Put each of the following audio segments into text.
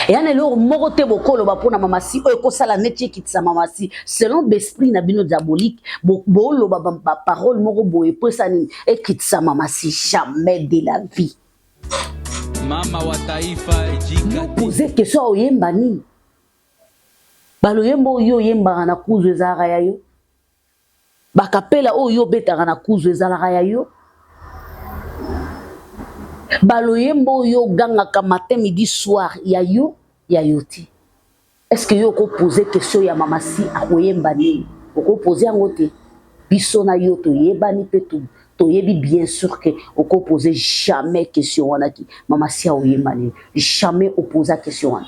Eya na eloko moko te bokoloba mpo na Mama Si oyo ekosala neti ekitisa Mama Si. Selon baesprit na bino diabolique, boloba baparole moko boye mpo esala nini? Ekitisa Mama Si. Jamais de la vie. Mama wa taifa ejika. Pose question, oyemba nini? Baloyembo oyo oyembaka na kuzu ezalaka ya yo? Bakapela oyo obetaka na kuzu ezalaka ya yo? Baloyembo oyo ogangaka matin, midi, soir, ya yo? Ya yo te. Est ce que yo okopose question ya Mama Si akoyemba nini? Okopose yango te. Biso na yo toyebani mpe toyebi bien sûr que okopose jamais question wana ki Mama Si akoyemba nini. Jamais oposa question wana.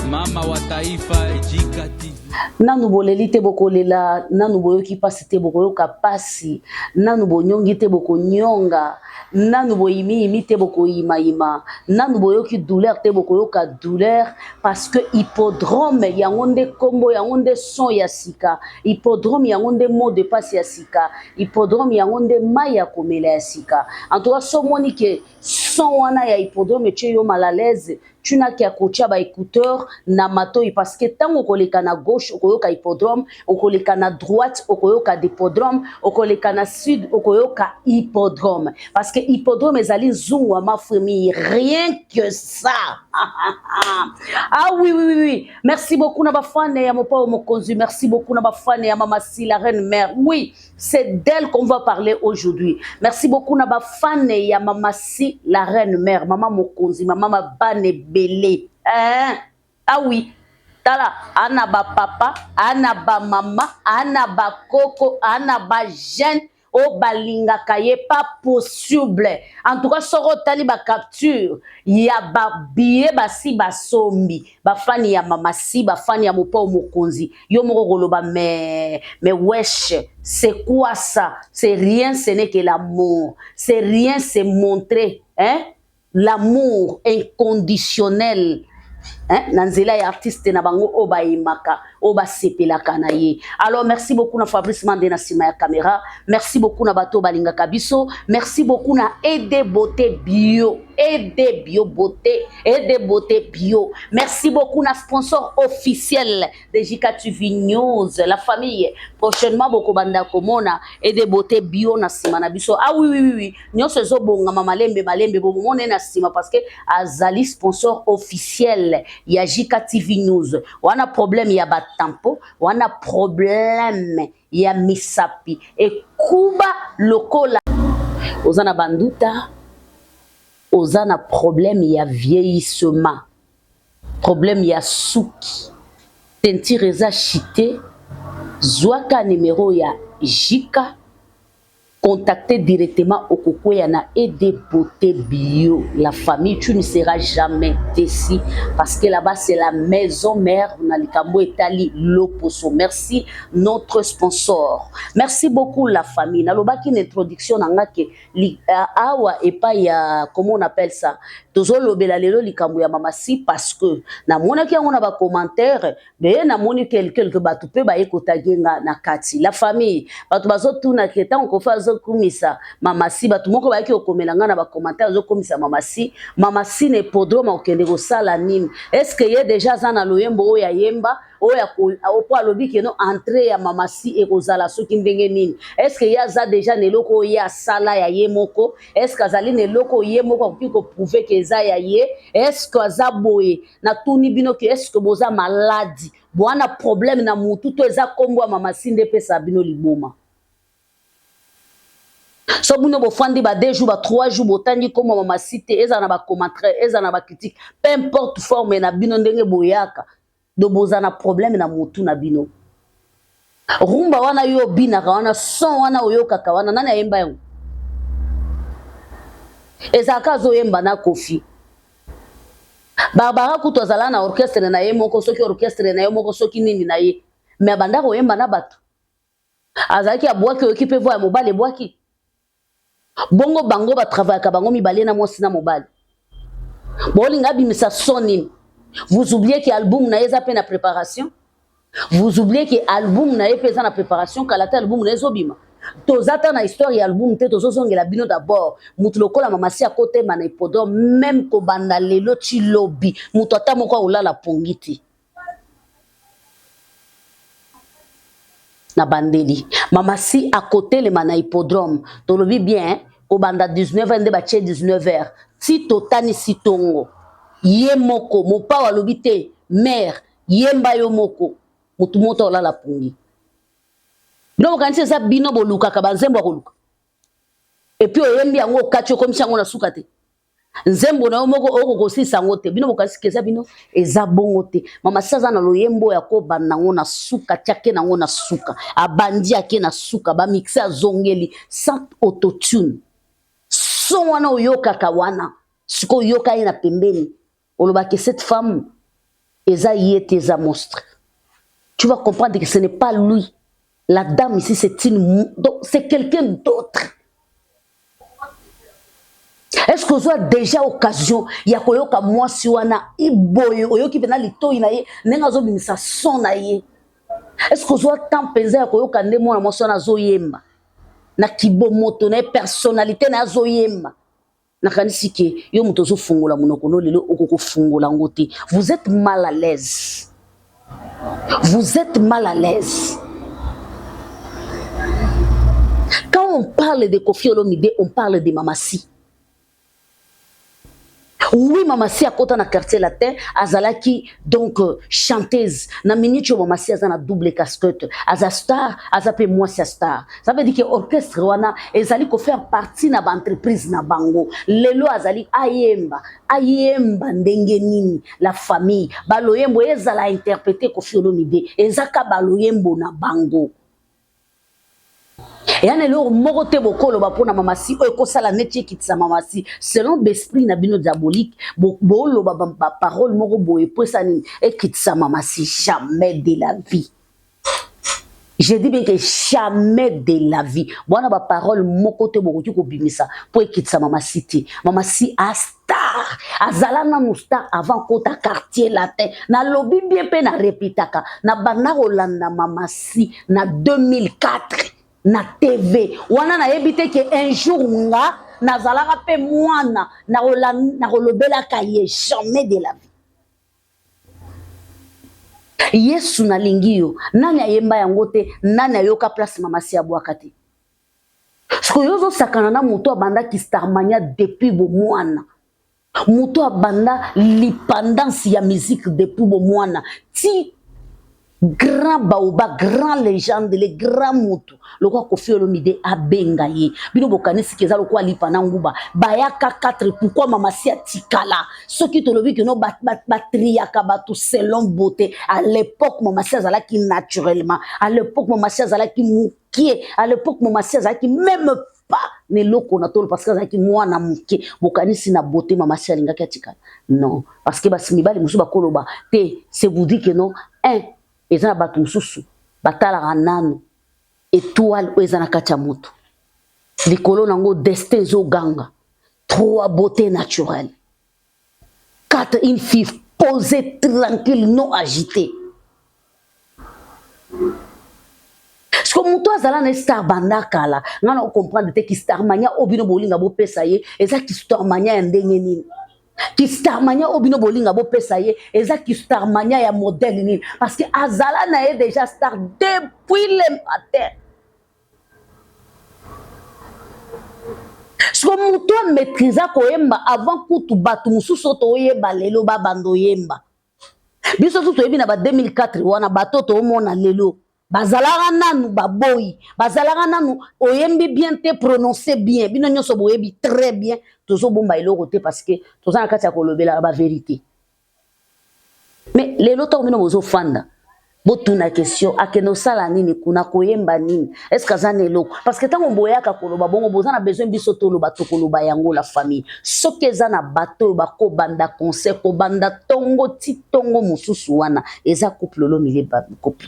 Mama wa taifa Ejika TV. Nanu boleli te, bokolela. Nanu boyoki mpasi te, bokoyoka mpasi. Nanu bonyongi te, bokonyonga. Nanu boyimiyimi te, bokoyimayima. Nanu boyoki douleur te, bokoyoka douleur, parce que Hippodrome yango nde nkombo, yango nde son ya sika. Hippodrome yango nde mot de passe ya sika. Hippodrome yango nde mai ya komela ya sika. En tout cas, so omoni ke son wana ya Hippodrome etie yo mal à l'aise, tunaki ya kotia ba écouteur na matoi, parce que ntango okoleka na gauche, okoyoka Hippodrome, okoleka na droite, okoyoka Hippodrome, okoleka na sud, okoyoka Hippodrome, parce que Hippodrome ezali nzungu ya mafremi, rien que ça. Ah oui, oui, oui, oui. Merci beaucoup na bafane ya Mopao Mokonzi. Merci beaucoup na bafane ya Mama Si, la reine mère. Oui, c'est d'elle qu'on va parler aujourd'hui. Merci beaucoup na bafane ya Mama Si, la reine mère, mama Mokonzi, mama mabane ebele, hein? Ah oui, tala, ana bapapa, ana bamama, ana bakoko, ana bajeune oyo balingaka ye. Pas possible. En tout cas, soki otali bacapture ya babillet basi basombi, bafani ya Mama Si, bafani ya Mopao Mokonzi, yo moko koloba: Mais wesh, c'est quoi ça?» C'est rien, ce n'est que l'amour. C'est rien, c'est montrer, hein, l'amour inconditionnel, hein, na nzela ya artiste na bango oyo bayemaka, oyo basepelaka na ye. Alors, merci beaucoup na Fabrice Mande na nsima ya caméra. Merci beaucoup na bato oyo balingaka biso. Merci beaucoup na Ede Beauté Bio, Ede Bio Beauté, Ede Beauté Bio. Merci beaucoup na sponsor officiel de JK TV News, la famille. Prochainement bokobanda komona Ede Beauté Bio na nsima na biso. Ah oui, oui, oui, oui. Nyonso ezobongama malembe malembe, bomomona ye na nsima, parce que azali sponsor officiel ya JK TV News. Wana problème ya batampo, wana problème ya misapi ekuba lokola oza na banduta, oza na problème ya vieillissement, problème ya suki, teinture eza chite, zwaka numéro ya Jika, contacter directement, okokwea na Ede Beauté Bio. La famille, tu ne seras jamais déçu, parce que là-bas, c'est la maison mère na likambo etali loposo. Merci notre sponsor, merci beaucoup la famille. Nalobaki na introduction na nga ke awa epai ya, comment on appelle ça, tozolobela lelo likambo ya Mama Si, parce que namonaki yango na bacommentaire. Beye namoni quelque bato mpe baye kotaguer nga na kati. La famille, bato bazotuna ke ntango Kofi azokumisa Mama Si, bato moko bayaki kokomela nga na bacommentaire: azokumisa Mama Si, Mama Si na Hippodrome akokende kosala nini? Est ce que ye déjà aza na loyembo oyo ayemba, oyo po alobi ke no entrée ya Mama Si ekozala soki ndenge nini? Est ce que ye aza déjà na eloko oyo ye asala ya ye moko? Est ce que azali na eloko oyo ye moko akoki koprouver ke eza ya ye? Est ce que aza boye? Natuni bino ke est ce que boza maladi, bwana problème na mutu, to eza nkombo ya Mama Si nde epesa bino liboma? So bino bofandi ba 2 jours, ba 3 jours, botangi nkombo Mama Si te, ezala na bacommentaire, ezala na bacritique, peu importe forme na bino ndenge boyaka, do boza na problème na motu na bino. Rumba wana yo obinaka wana, son wana oyokaka wana, nani ayemba yango? Ezalaka azoyemba na Kofi. Barbara kutu azala na orchestre na ye moko, soki orchestre na ye moko, soki nini na ye, me abanda koyemba na bato. Azalaki abwaki, oyoki mpe voix ya mobali ebwaki bongo. Bango batravaillaka bango mibale, na mwasi na mobali. Bolinga abimisa son nini? Vous oubliez que album na ye eza mpe na préparation. Vous oubliez que album na ye mpe eza na préparation. Kala te album na ye ezobima. Toza ata na histoire ya album te, tozozongela bino d'abord. Moto lokola Mama Si akotema na hippodrome même kobanda lelo ti lobi, moto ata moko akolala pongi te. Na bandeli Mama Si akotelema na hippodrome, tolobi bien kobanda 19h nde batie 19h ti totanisi tongo. Ye moko mopao alobi te mère yemba yo moko, moto moko olala pongi. Bino bokanisi eza bino bolukaka banzembo ya koluka, epuis oyembi yango okati okomisi yango na suka te, nzembo na yo moko okoki kosilisa yango te. Bino bokanisi ke eza bino, eza bongo te. Mama Si aza na loyembo ya kobanda yango na suka, tiake nango na suka, abandi ake na suka, bamixe azongeli sans autotune. Son wana oyokaka wana, sikoyo oyoka ye na pembeni, olobaki cette femme eza ye te, eza monstre. Tu vas comprendre que ce n'est pas lui. La dame ici, c'est une, donc c'est quelqu'un d'autre. Est-ce que ozwa déjà occasion ya koyoka mwasi wana boye, oyoki mpenza litoi na ye ndenge azobimisa son na ye? Est-ce que ozwa temps mpenza ya koyoka nde mwana mwasi wana azoyemba na kibomoto na ye, personnalité na ye azoyemba? Nakanisi ke yo moto ozofungola monoko no lelo okokofungola yango te. Vous êtes mal à l'aise, vous êtes mal à l'aise. Quand on parle de Koffi Olomide, on parle de Mama Si. Oui, Mama Si akota na Quartier Latin, azalaki donc chanteuse. Na minute oyo Mama Si aza na double casquette, aza star, aza pe mwasi ya star. Ça veut dire que orchestre wana ezali ko faire partie na ba entreprise na bango. Lelo azali ayemba, ayemba ndenge nini la famille, baloyembo ezala interpréter Koffi Olomide, ezaka baloyembo na bango. Eya na eloko moko te bokoloba mpona Mama Si oyo ekosala neti ekitisa Mama Si selon besprit na bino diabolique. Boloba baparole moko boye po esa nini ekitisa Mama Si? Jamais de la vie. Je dis bien que jamais de la vie. Bwana baparole moko te bokoki kobimisa po ekitisa Mama Si te. Mama Si a star, azala nanu star avant kota Quartier Latin. Nalobi bien mpe na repetaka, na banda kolanda Mama Si na 2004 na TV wana. Nayebi te ke un jour nga nazalaka mpe mwana nakolobelaka ye. Jamais de la vie. Yesu nalingi yo, nani ayemba yango te? Nani ayoka place Mama Si abwaka te? Sikoyo ozosakana na moto abandaki Starmania depuis bomwana, moto abanda lipandance ya musique depuis bomwana ti grand baoba, grand légende, le grand motu lokola Koffi Olomide abenga ye. Bino bokanisiki eza lokola lipa na nguba, bayaka 4. Pourquoi Mama Si atikala? Soki tolobi kino batriaka bato selon beauté, à l'époque Mama Si azalaki naturellement, à l'époque Mama Si azalaki mokie, à l'époque Mama Si azalaki même pas na eloko na tolo parce que azalaki mwana moke. Bokanisi na beauté Mama Si alingaki atikala? Non, parce que basi mibali mosusu bakoloba te. C'est vous dire que non, un eza na bato mosusu batalaka nanu étoile oyo eza na kati ya moto, likolo nango destin ezoganga. Trois, beauté naturelle. Quatre, une fille posée, tranquille, non agitée. Parce que moto azala na star banda kala, nga na comprendre te ki starmania oyo bino bolinga bopesa ye eza ki starmania ya ndenge nini? Ki starmania oyo bino bolinga bopesa ye eza ki starmania ya modèle nini? Parce que azala na ye déjà star depuis le matin. Siko moto amaîtrisa koyemba avant kutu bato mosusu oyo toyeba lelo babanda oyemba. Biso tu toyebi na ba 2004 wana, bato toomona lelo bazalaka nanu baboyi, bazalaka nanu oyembi bien te, prononce bien. Bino nyonso boyebi très bien, tozobomba eloko te parce que toza na kati ya kolobelaka bavérité. Mais lelo ntango bino bozofanda botuna question, akende osala nini kuna, koyemba nini, est ce que aza na eloko? Parce que ntango boyaka koloba bongo, boza na besoin biso toloba, tokoloba yango la famille. Soki eza na bato oyo bakobanda concert kobanda ntongo ti ntongo mosusu wana, eza couple Olomide,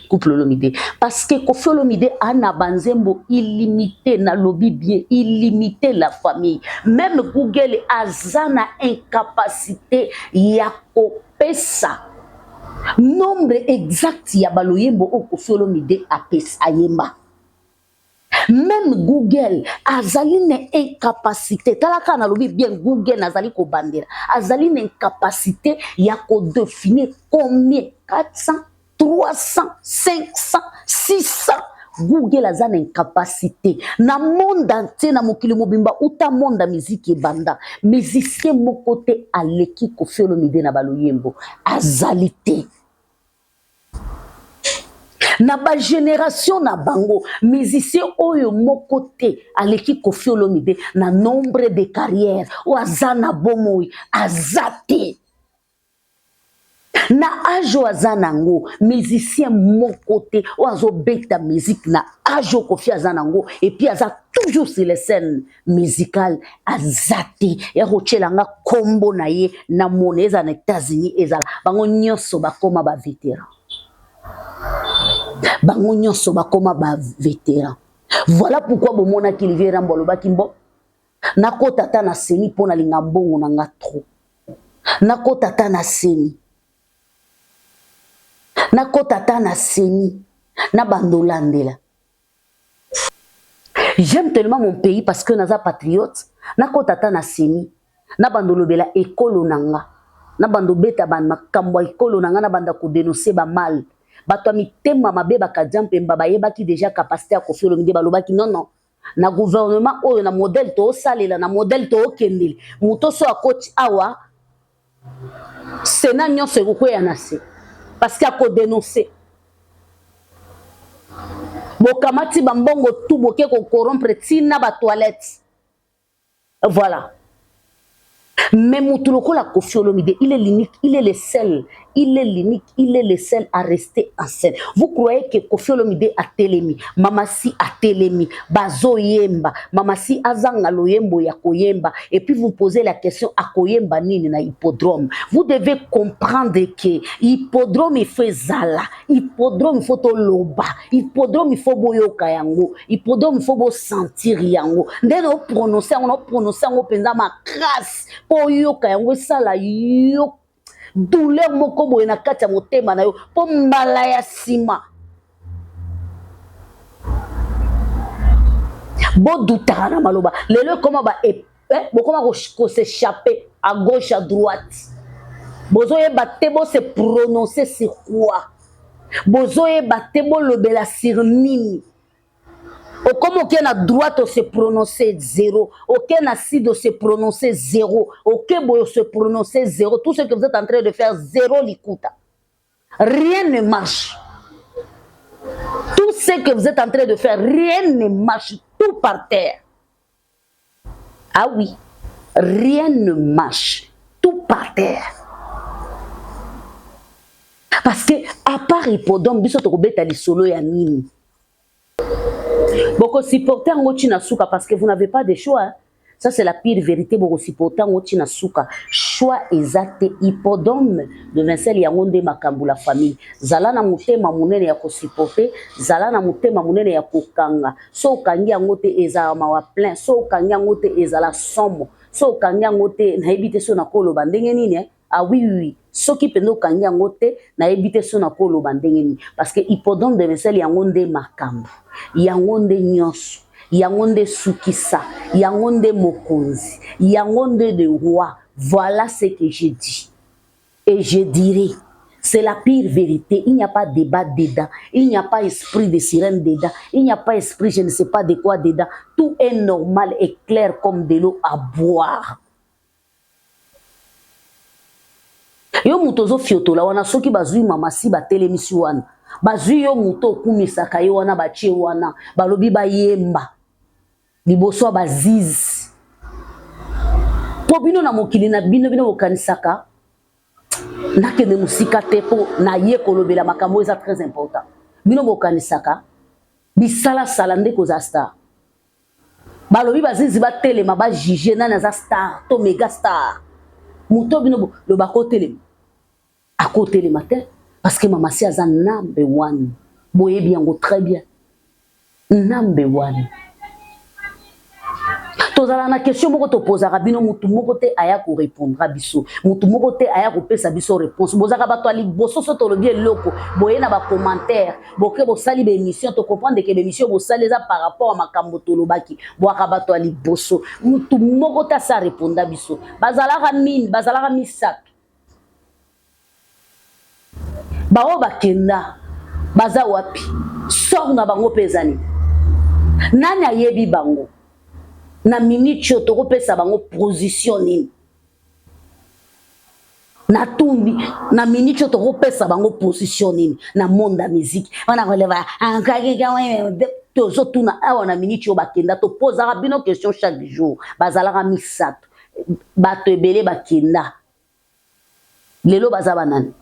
couple Olomide, parce que Koffi Olomide ana banzembo illimité. Nalobi bien illimité, la famille. Même Google aza na incapacité ya kopesa nombre exact ya baloyembo oyo Koffi Olomide apesa, ayemba. Meme Google azali na incapacité, tala kaka nalobi bien, Google nazali kobandela, azali na incapacité ya kodefinir combien 400, 300, 500, 600. Google aza na incapacité na monde entier, na mokili mobimba, uta monde ya miziki ebanda, musicien moko te aleki Koffi Olomide na baloyembo, azali te. Na ba generation na bango, musicien oyo moko te aleki Koffi Olomide na nombre de carrière oyo aza na bomoi, aza te. Na age oyo aza nango, musicien moko te oyo azobeta musique na age oyo Koffi aza nango, et puis aza toujours sur les scènes musicales, aza te. Ya kotiela nga nkombo na ye na mona, ezala na États-Unis, ezala bango nyonso bakóma bavétéran, bango nyonso bakóma bavétéran. Voilà pourquoi bomonaki Olivier Rambo alobaki mbo nakota ata na CENI mpo nalinga mbongo na nga trop, nakota ata na CENI, nakota ata na CENI na bandolandela. J'aime tellement mon pays parce que naza patriote. Nakota ata na CENI na bandolobela ekolo na nga, na bandobeta makambo ya ekolo na nga, na banda kodénoncer bamal. Bato ya mitema mabe bakadia mpemba bayebaki déjà capacité ya Koffi Olomide. Balobaki non, non, na gouvernement oyo, na modèle toosalela, na modèle tookendele, moto so akoti awa, sénat nyonso ekokweya na se parce que akodénoncer. Bokamati bambongo tu, boke kocorrompre ntina batoilette, voilà. Mais moto lokola Koffi Olomide, il est l'unique, il est le seul, il est l'unique, il est le seul à rester en scène. Vous croyez que Koffi Olomide atelemi, Mamasi atelemi, bazoyemba, Mamasi azanga loyembo ya koyemba, et puis vous posez la question, akoyemba nini na hippodrome? Vous devez comprendre que hippodrome, il faut ezala hippodrome, il faut toloba hippodrome, il faut boyoka yango hippodrome, il faut bosentir yango nde naoprononce yango, naoprononce yango mpenza makasi mpo oyoka yango, esala yo douleur moko boye na kati ya motema na yo, mpo mbala ya nsima bodutaka na maloba. Lelo ekoma ba bokoma kos'échapper à gauche, à droite, bozoyeba te bose prononcer sur quoi, bozoyeba te bolobela sur nini. Okoma oke na droite, ose prononcer zéro, oke na sud, ose prononcer zéro, oke boye, ose prononcer zéro. Tout ce que vous êtes en train de faire, zéro likuta, rien ne marche. Tout ce que vous êtes en train de faire, rien ne marche, tout par terre. Ah oui, rien ne marche, tout par terre, parce que à part hippodrome, biso tokobeta lisolo ya nini? Bokosupporte yango ntina suka parce que vous n'avez pas de choix, hein. Ça, c'est la pire vérité. Bokosupporte yango ntina suka, choix eza te. Hippodrome de Vincennes, yango nde makambo. La famille, zala na motema monene ya kosupporte, zala na motema monene ya kokanga. So okangi yango te, ezala mawa plein. So okangi yango te, ezala somo. So okangi yango te, nayebi te so nakoloba ndenge nini, eh? Ah oui, soki mpenza okangi yango te, nayebi te so nakoloba ndenge nini, parce que hippodrome de Vincennes, yango nde makambo, yango nde nyonso, yango nde sukisa, yango nde mokonzi, yango nde le roi. Voilà ce que je dis et je dirai, c'est la pire vérité. Il n'y a pas débat dedans, il n'y a pas esprit de sirène dedans, il n'y a pas esprit je ne sais pas de quoi dedans. Tout est normal et clair comme de l'eau à boire. Yo moto ozofiotola wana, soki bazwi mamasi batelemisi wana, bazwi yo moto okumisaka ye wana, batie wana, balobi bayemba liboso ya bazizi mpo bino na mokili na bino, bino bokanisaka nakende mosika te mpo naye kolobela makambo eza très important. Bino bokanisaka bisalasala nde kozala star. Balobi bazizi batelema, bajuge nani aza star to mega star. Moto bino loba akotelema, akotelema te, parce que mamasi aza number one. Boyebi yango très bien, number one. Tozala na question moko topozaka bino, mutu moko te aya korépondra biso, mutu moko te aya kopesa biso réponse. Bozalaka bato ya liboso so tolobi eloko, boye na bacommentaire, boke bosali baémission, tocomprendre ke baémission bosali eza par rapport ya makambo tolobaki. Bwaka bato ya liboso, mutu moko te asa réponda biso. Bazalaka mine, bazalaka misato, baoyo bakenda baza wapi? Sort na bango mpe eza nini? Nani ayebi bango? Na minute oyo tokopesa bango position nini? Natumbi, na minute oyo tokopesa bango position nini na monde ya musique wana? Koleba tozotuna awa, na minute oyo bakenda, topozaka bino question chaque jour. Bazalaka misato, bato ebele bakenda, lelo baza banani?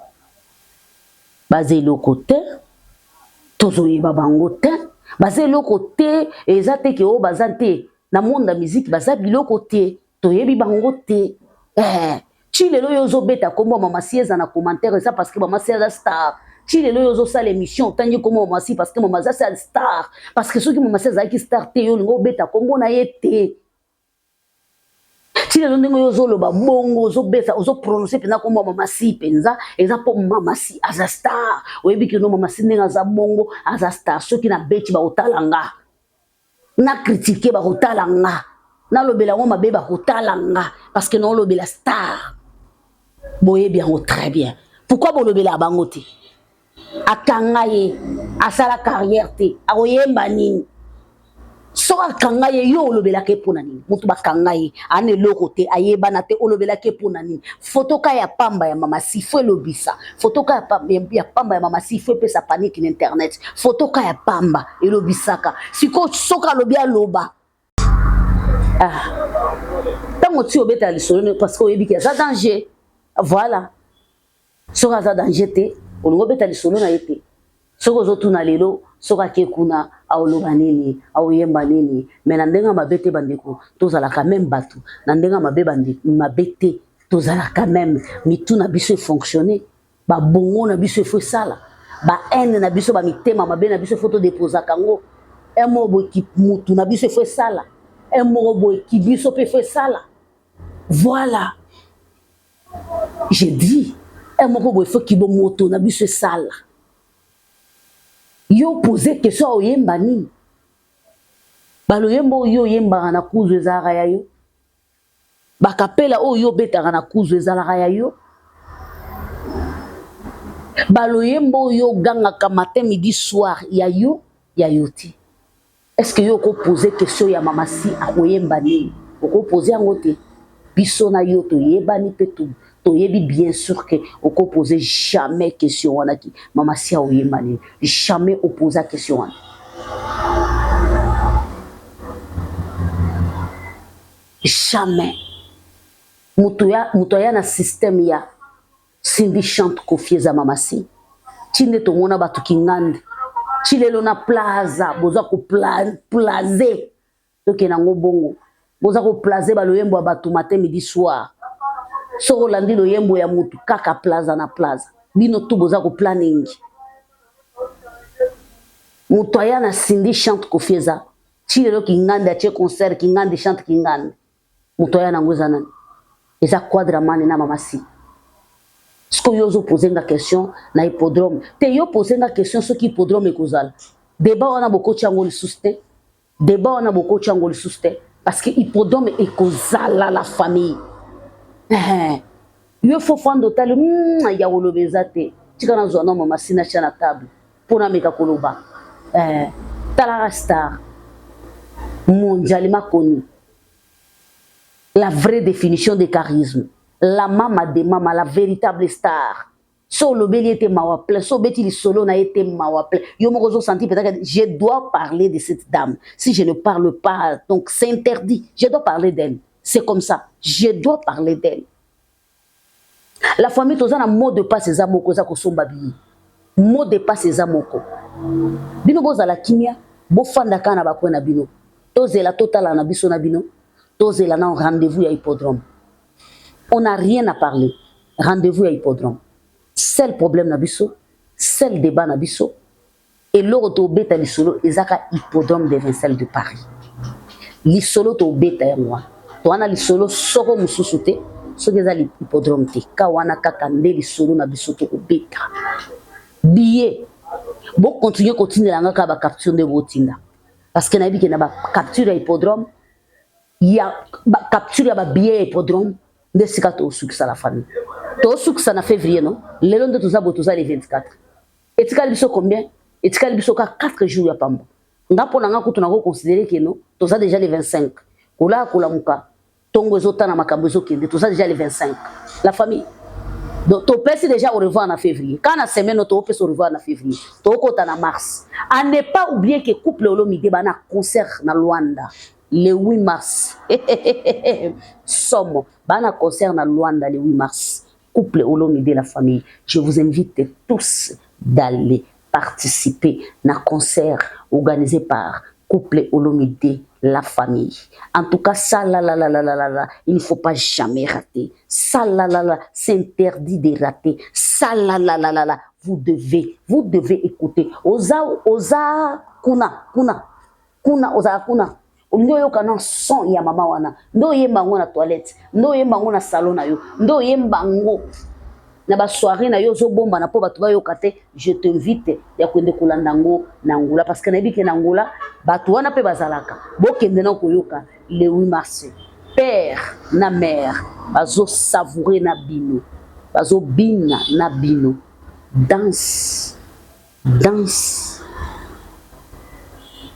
Baza eloko te, tozoyeba bango te, baza eloko te. Eza te ke oyo baza te na monde ya musique, baza biloko te, toyebi bango te. Ti lelo oyo ozobeta kombo mama si eza na commentaire, eza parce que mama si aza star. Ti lelo oyo ozosala émission, otangi kombo mama si parce que mama aza star, parce que soki mama si azalaki star te, yo olingi obeta kombo na ye te. Ti lelo ndenge oyo ozoloba bongo, ozobeta, ozoprononce mpenza kombo ya mama si mpenza, eza mpo mama si aza star. Oyebi kino mama si ndenge aza bongo, aza star. Soki nabeti, bakotala nga, na kritike, bakotala nga, nalobela yango mabe, bakotala nga, parce que naolobela star. Boyebi yango très bien. Pourquoi bolobela bango te? Akanga ye, asala carrière te, akoyemba nini soki akanga ye? Yo olobelaka ye mpo na nini? Moto bakanga ye, ana eloko te, ayebana te, olobelaki ye mpo na nini? Foto ka ya pamba ya mama si fo elobisa, foto ka ya pamba ya mama si fo epesa panique na internet, foto ka ya pamba elobisaka. Sikoyo soki alobi, aloba. Ah, ntango ti obetala lisolo, parce que oyebi ke aza danger. Voilà, soki aza danger te, olingi obeta lisolo na ye te. Soki ozotuna lelo, soki ake kuna, aoloba nini, aoyemba nini? Me na ndenge mabe te, bandeko, tozalaka même bato na ndenge mabe, mabe te, tozalaka même mitu na biso efonctionne, babongo na biso efo esala, bahaine na biso, bamitema mabe na biso efo todepozaka yango. Moko boye, mutu na biso efo esala moko boye, biso mpe efo esala. Voilà, j'ai dit moko boye, fo kibomoto na biso esala. Yo pose question, oyemba nini? Baloyemba oyo oyembaka na kuzu ezalaka ya yo? Bakapela oyo obetaka na kuzu ezalaka ya yo? Baloyemba oyo ogangaka matin, midi, soir, ya yo? Ya yo te. Est ce que yo okopose question ya mama si akoyemba nini? Okopose yango te. Biso na yo toyebani mpe toyebi bien sûr ke okopose jamais question wana ki mama si aoyemba nini. Jamais oposa question wana, jamais. Moto aya na système ya Cindy chante Koffi eza mama si. Ti nde tomona bato kingande ti lelo na plaza, boza koplaze, tokende yango bongo, boza koplaze baloyembo ya bato matin, midi, soir. Soki olandi loyembo ya motu, kaka plaza na plaza, bino tu boza koplanning. Moto aya na Cindy chante Koffi eza ti lelo kingande atie concert Kingande chante Kingande. Moto aya nango eza nani? Eza Quadramane na mama si. Sikoyo yo ozopose nga question na hippodrome te. Yo pose nga question soki hippodrome ekozala. Débat wana bokoti yango lisusu te, débat wana bokoti yango lisusu te, parce que hippodrome ekozala, la famille. Yo fo fanda otali ya koloba eza te. Tika nazwa na mama si, natya na table mpo nameka koloba. Talaka star mondialement connu, la vraie définition de charisme, la mama de mama, la véritable star. So olobeli ete mawa plein, so obeti lisolo na ye te, mawa plein. Yo moko ozosentir peut-être: je dois parler de cette dame, si je ne parle pas, donc c'est interdit, je dois parler d'elle, c'est comme ça, je dois parler d'elle. La famille, toza na mot de passe eza moko, eza kosomba billet. Mot de passe eza moko. Bino bozala kimia, bofanda kaka na bacoin na bino, tozela, totala na biso na bino, tozela na rendez-vous ya hippodrome. On n'a rien à parler, rendez-vous ya hippodrome. Seul problème na biso, seul débat na biso, eloko tobeta lisolo ezaka hippodrome de Vincennes de Paris. Lisolo tobeta yango wana, towana lisolo soko mosusu te, soki eza hippodrome te, ka wana kaka nde lisolo na biso tokobeta. Billet, bocontinue kotindela nga kaka bacapture nde botinda, parce que nayebi ke na bacapture ya hippodrome, ya bacapture ya babillet ya hippodrome nde sika tosukisa. La famille, tosukisa na février. No lelo nde toza boye, toza le 24. Etikali biso combien? Etikali biso ka 4 jours ya pamba. Nga mpo na nga kutu nakoconsidérer ke no, toza déjà le 25. Kolaya kolamuka, ntongo ezotana, makambo ezokende, toza déjà le 25, la famille. Donc topesi déjà au revoir na février. Quand na semaine oyo topesi au revoir na février, tokota na mars. À ne pas oublier que couple Olomide bana concert na Luanda le 8 mars. Somo, bana concert na Luanda le 8 mars, couple Olomide. La famille, je vous invite tous d'aller participer na concert organisé par couple Olomide, la famille. En tout cas, ça là là là là là là là, il ne faut pas jamais rater. Ça là là là, c'est interdit de rater. Ça là là là là là, vous devez écouter. Oza oza kuna kuna kuna, oza kuna, olingi oyoka na son ya mama wana, nde oyemba yango na toilette, nde oyemba yango na salon na yo, nde oyemba yango na basoirée na yo, ozobombana mpo bato bayoka te. Je t'invite ya kokende kolanda yango na Angola, parce que nayebi ke na Angola bato wana mpe bazalaka. Bokende na koyoka le 8 mars, père na mère bazosavourer na bino, bazobina na bino danse, danse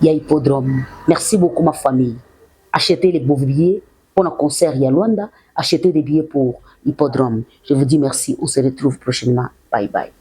ya hippodrome. Merci beaucoup, ma famille. Achetez les beaux billets pour le concert ya Luanda, achetez des billets pour hippodrome. Je vous dis merci, on se retrouve prochainement. Bye bye.